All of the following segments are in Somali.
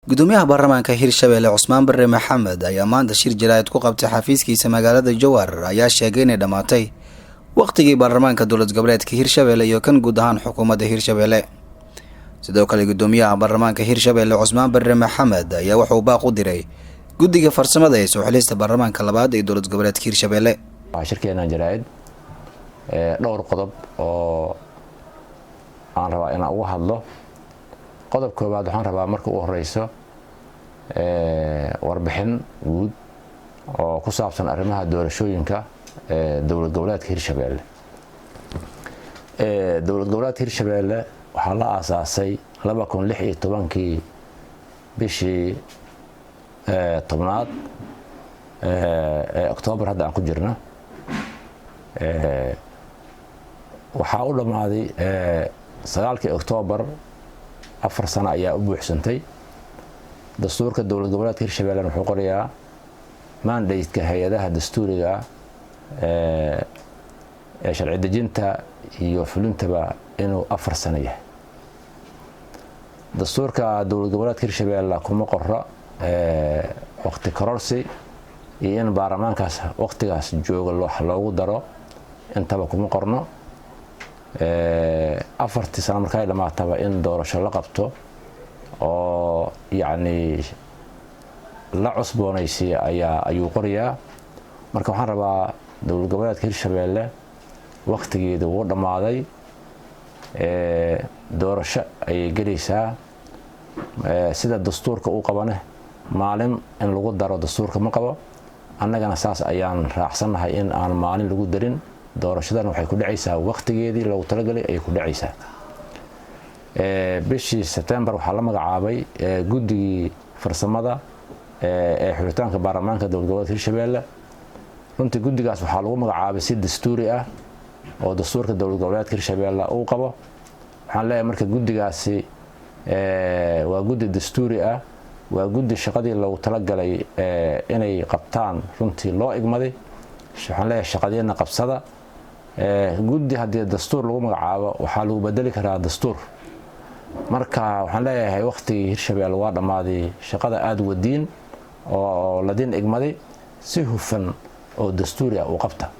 Gudoomiyaha baarlamaanka Hirshabelle Cusmaan Barre Maxamed ayaa maanta shir jaraa'id ku qabtay xafiiskiisa magaalada Jowhar ayaa sheegay inay dhammaatay wakhtigii baarlamaanka dowlad goboleedka Hirshabelle iyo kan guud ahaan xukuumadda Hirshabelle. Sidoo kale, gudoomiyaha baarlamaanka Hirshabelle Cusmaan Barre Maxamed ayaa wuxuu baaq u diray guddiga farsamada ee soo xilista baarlamaanka labaad ee dowlad goboleedka Hirshabelle. Shirkeenan jaraa'id dhowr qodob oo aan rabaa inaan uga hadlo. Qodob koowaad, waxaan rabaa marka ugu horeyso warbixin guud oo ku saabsan arrimaha doorashooyinka dowlad goboleedka Hirshabelle. Dowlad goboleedka Hirshabelle waxaa la aasaasay 2016-kii, bishii 10aad ee Oktoobar hadda aan ku jirna. Waxaa u dhammaaday 9-kii Oktoobar, 4 sano ayaa u buuxsantay. Dastuurka dowlad goboleedka Hirshabelle wuxuu qorayaa mandate-ka hay-adaha dastuuriga ee sharci dejinta iyo fulintaba inuu 4 sano yahay. Dastuurka dowlad goboleedka Hirshabelle kuma qora waqti kororsi iyo in baarlamaankaas waqtigaas jooga loogu daro, intaba kuma qorno. 4-tii sano markay dhammaataba in doorasho la qabto oo yacni la cusboonaysiiya ayuu qorayaa. Marka waxaan rabaa, dowlad goboleedka Hirshabelle waqtigeeda wuu dhammaaday, doorasho ayay gelaysaa. Sida dastuurka uu qabane, maalin in lagu daro dastuurka ma qabo. Annagana saas ayaan raacsannahay in aan maalin lagu darin. Doorashadan waxay ku dhacaysaa waqtigeedii loogu talagalay ayay ku dhacaysaa. Bishii Sebtembar waxaa la magacaabay guddigii farsamada ee xulitaanka baarlamaanka dowlad goboleedka Hirshabelle. Runtii guddigaas waxaa lagu magacaabay si dastuuri ah oo dastuurka dowlad goboleedka Hirshabelle uu qabo. Waxaan leeyahay marka, guddigaasi waa guddi dastuuri ah, waa guddi shaqadii loogu talagalay inay qabtaan runtii loo igmaday. Waxaan leeyahay, shaqadiina qabsada. Guddi haddii dastuur lagu magacaabo, waxaa lagu bedeli karaa dastuur. Marka waxaan leeyahay, waqtigii Hirshabelle waa dhammaaday. Shaqada aada wadiin oo ladin igmaday si hufan oo dastuuri ah uu qabta.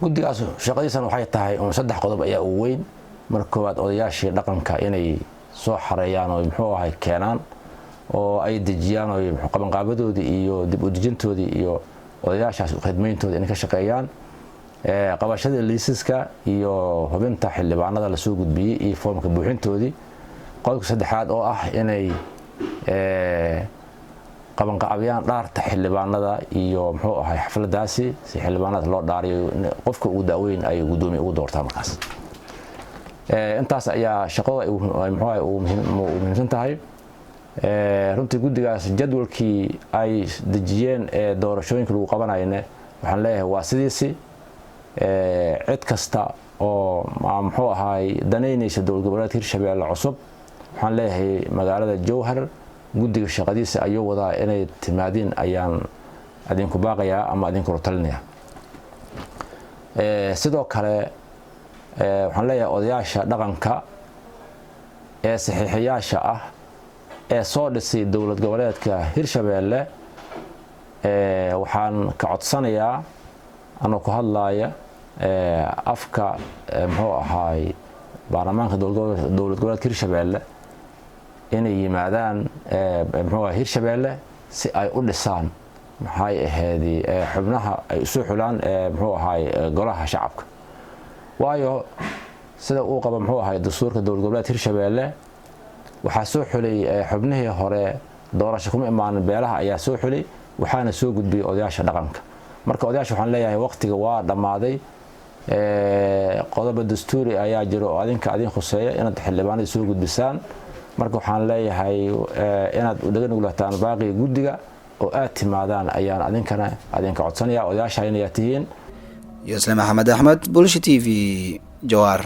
Guddigaas shaqadiisana waxay tahay un saddex qodob ayaa ugu weyn. Marka koowaad, odayaashii dhaqanka inay soo xareeyaan oo muxuu ahay keenaan oo ay dejiyaan oo qabanqaabadoodii iyo dib u dejintoodii iyo odayaashaas khidmayntooda inay ka shaqeeyaan, qabashada liisaska iyo hubinta xildhibaanada lasoo gudbiyey iyo foomka buuxintoodii. Qodobka saddexaad oo ah inay qabanqaabiyaan dhaarta xildhibaanada iyo muxuu ahay xafladaasi, si xildhibaanada loo dhaariyo, qofka ugu daaweyn ay guddoomiye ugu doortaa. Markaas intaas ayaa shaqada muxuu ahay ugu muhiimsan tahay. Runtii guddigaas jadwalkii ay dejiyeen ee doorashooyinka lagu qabanayne, waxaan leeyahay waa sidiisi. Cid kasta oo muxuu ahaay danaynaysa dowlad goboleedka Hirshabelle cusub, waxaan leeyahay, magaalada Jowhar guddiga shaqadiisa ayuu wadaa, inay timaadiin ayaan idinku baaqayaa ama idinkula talinaya. Sidoo kale waxaan leeyahay, odayaasha dhaqanka ee saxiixiyaasha ah ee soo dhisay dowlad goboleedka Hirshabelle, waxaan ka codsanayaa, anoo ku hadlaaya afka muxuu ahaay baarlamaanka dowlad goboleedka Hirshabelle, inay yimaadaan muxuu ahay Hirshabelle si ay u dhisaan, maxay ahayd, xubnaha ay usoo xulaan muxuu ahaay golaha shacabka. Waayo, sida uu qabo muxuu ahay dastuurka dowlad goboleedka Hirshabelle, waxaa soo xulay xubnihii hore, doorasho kuma imaanin, beelaha ayaa soo xulay, waxaana soo gudbiyey odayaasha dhaqanka. Marka odayaasha waxaan leeyahay, waqtiga waa dhammaaday. Qodobo dastuuri ayaa jiro oo adinka adin khuseeya inaad xildhibaanada soo gudbisaan. Marka waxaan leeyahay, inaad udhaga nuglataan baaqiga guddiga oo aad timaadaan ayaan adinkana adinka codsanaya, odayaasha inayaa tihiin. Yusle Maxamed Axmed, Bulsha TV, Jowhar.